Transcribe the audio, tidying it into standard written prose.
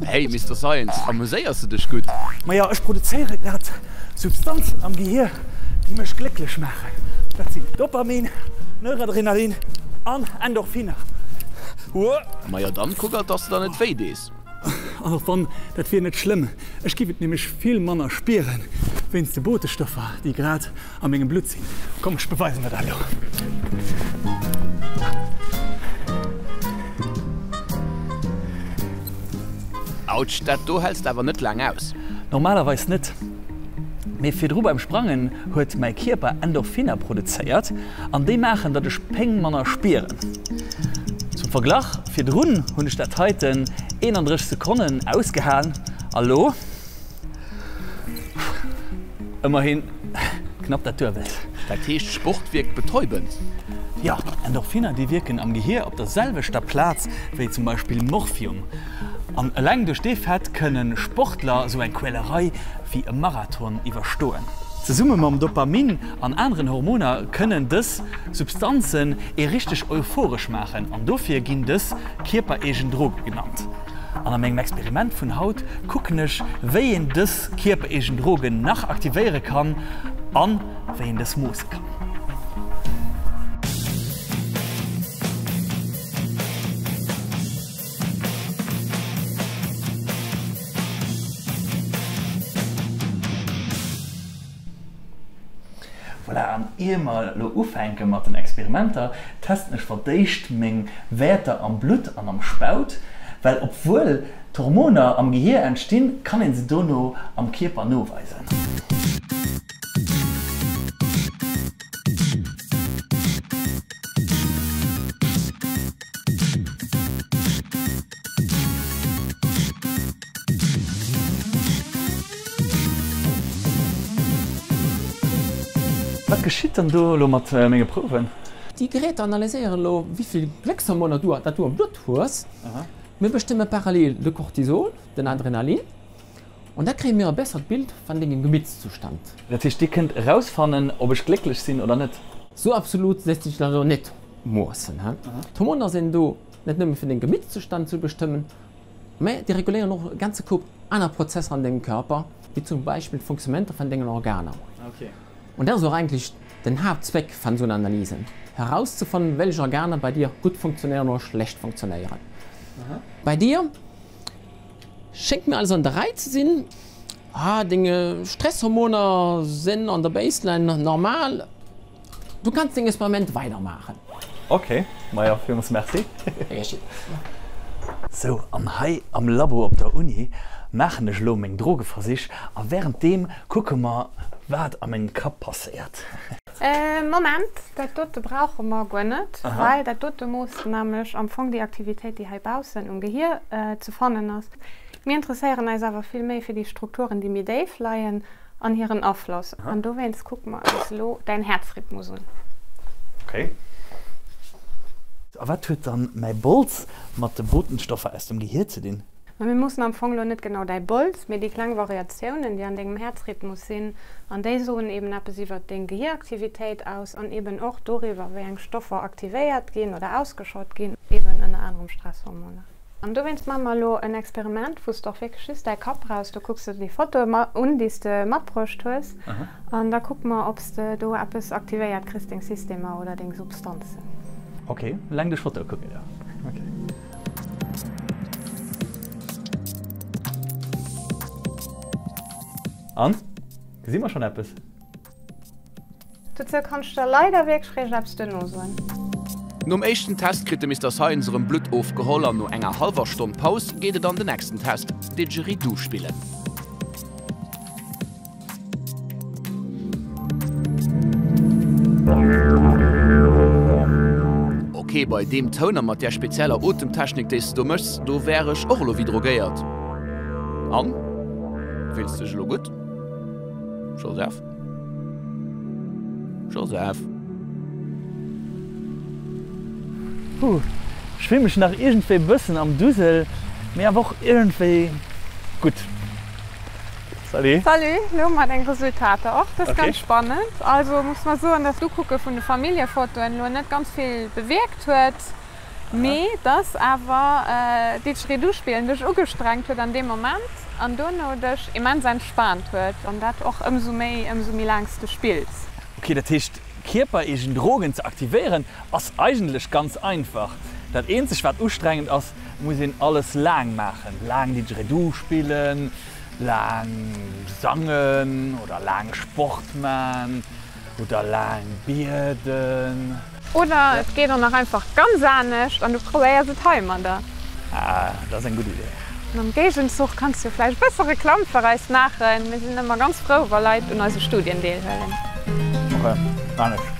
Hey Mister Science, amuséiers de dech gutt? Maja, ech produzéiere grad Substanzen am Gehier, déi mech glécklech maachen. Dat sinn Dopamin, Neuradrenalin an Endorphiner. Wuer! Maja, dann kuck alt, dass de der net wéi dees. An och wann, dat wier net schlëmm, ech giff et nämlech vill manner spieren, wéinst de Botestoffer, déi grad a mengem Blutt sinn. Komm, ech beweisen der dat elo. Autsch, dat do häls de awer net laang aus. Normalerweis net, mee virdru beim Sprangen huet mäi Kierper Endorphiner produzéiert an déi maachen, datt ech Péng manner spieren. Zum Verglach, virdrun hunn ech dat heiten 31 Sekonnen ausgehalen a lo? Ëmmerhin knapp dat Duebelt. Dat heescht, Sport wierkt betäubend? Jo, Endorphiner, déi wierken am Gehier op der selwechter Plaz wéi zum Beispill Morphium. An eleng duerch dee Fait kënne Sportler esou eng Quälerei wéi e Marathon iwwerstoen. Zesumme mam Dopamin an aneren Hormoner kënnen dës Substanzen ee richteg euphoresch maachen an dofir ginn dës kierpereegen Droge genannt. An a mengem Experiment vun haut kucken ech, wéi een dës kierpereegen Drogen nach aktivéiere kann an wéi een dës moosse kann. Voilà, an ier mer elo ufänke mat den Experimenter, testen ech fir d'éischt meng Wäerter am Blutt an am Spaut, well obwuel d'Hormoner am Gehier entstinn, kann een se dono am Kierper noweisen. Wat geschitt dann do elo mat menge Prouwen? Déi Geräter analyséieren elo, wéi vill Gléckshormoner du dat du am Blutt hues. Mir bestëmme parallel de Cortisol, den Adrenalin, an da kréie mir e bessert Bild van dengem Gemittzustand. Dat heescht, Dir kënnt erausfannen, ob ech glécklech sinn oder net? Sou absolut léisst sech dat elo net moossen. D'Hormoner sinn do net nëmme fir deng Gemittzustand ze bestëmmen, Mä déi reguléieren och e ganze Koup aner Prozesser an dengem Körper, wéi zum Beispill d'Fonctionnementer vun dengen Organer. Und dat ass och eigentlech den Haaptzweck van esou Analysen, herauszefannen, wellech Organer bei dir gutt funktionéieren oder schlecht funktionéieren. Bei dir schéngt mir alles an der Rei ze sinn, deng Stresshormoner sinn an der Baseline normal. Du kanns deng Experiment weider maachen. Ok, majo villmols merci. Sou, an hei am Labo op der Uni maachen ech elo meng Drogeversich a währenddeem kucke mer wat a mengem Kapp passéiert. Moment, dat dote brauche mer guer net, well dat dote moosst nämlech am Fong déi Aktivitéit, déi hei baussen um Gehier ze fannen ass. Mir interesséieren eis awer vill méi fir déi Strukturen, déi méi déif leien An hiren Afloss. An dowéinst kucke mer eis elo däin Häerzrhythmus un. Ok. A wat huet dann mäi Bols mat de Botenstoffer aus dem Gehier ze dinn? Ma mir moossen am Fong elo net genau däi Bols, mee déi kleng Variatiounen, déi an dengem Häerzrhythmus sinn. An déi soen eben eppes iwwert deng Gehieraktivitéit aus an eben och doriwwer, wéi eng Stoffer aktivéiert ginn oder ausgeschott ginn, eben ënner anerem Stresshormoner. An dowéinst maache mer elo en Experiment, wou s de och wierklech just däi Kapp brauchs. Do kucks de déi Fotoe un, déi s de matbruecht hues, an da kucke mer, ob s de do eppes aktivéiert kriss, deng Systemer oder deng Substanzen. Ok, eleng duerch Fotoe kucken, jo. Ok. An? Gesi mer schonn eppes? Dozou kann ech der leider wierklech réischt eppes duerno soen. Nom éischten Test kritt de Mister Science erëm Blutt ofgeholl an no enger hallwer Stonn Paus geet et an den nächsten Test, Didgeridoo spillen. Ok, bei deem Toun a mat där spezieller Otemtechnik déi s de do méchs, do wär ech och elo wéi drogéiert. An? Fills dech elo gutt? Joseph? Joseph? Puh, ech fill mech nach iergendwéi bëssen am Dusel, mee awer och iergendwéi gutt. Salut! Salut, lo hu mer deng Resultater och. Dat ass ganz spannend. Also muss mer soen, dass d'Ukucke vun de Familljefotoen lo net ganz vill bewierkt huet. Mee dass awer Didgeridoo-Spillen dech ugestrengt huet an deem Moment an dono dech immens entspaant huet. An dat och ëmsou méi, ëmsou méi laang s de spills. Ok, dat heescht kierpereegen Drogen ze aktivéieren ass eigentlech ganz einfach. Dat eenzegt wat ustrengend ass, muss een alles laang maachen. Laang Didgeridoo spillen, laang sangen oder laang Sport man oder laang bieden. Oder et geet och nach einfach ganz anescht an du probéiers et heimadder. Ah, dat ass eng gutt Idee. An am Géigenzuch kanns du vläicht e bësse Reklamm fir eis maachen. Mir sinn ëmmer ganz frou, wa Leit un eise Studien deelhuelen. Ok, maan ech.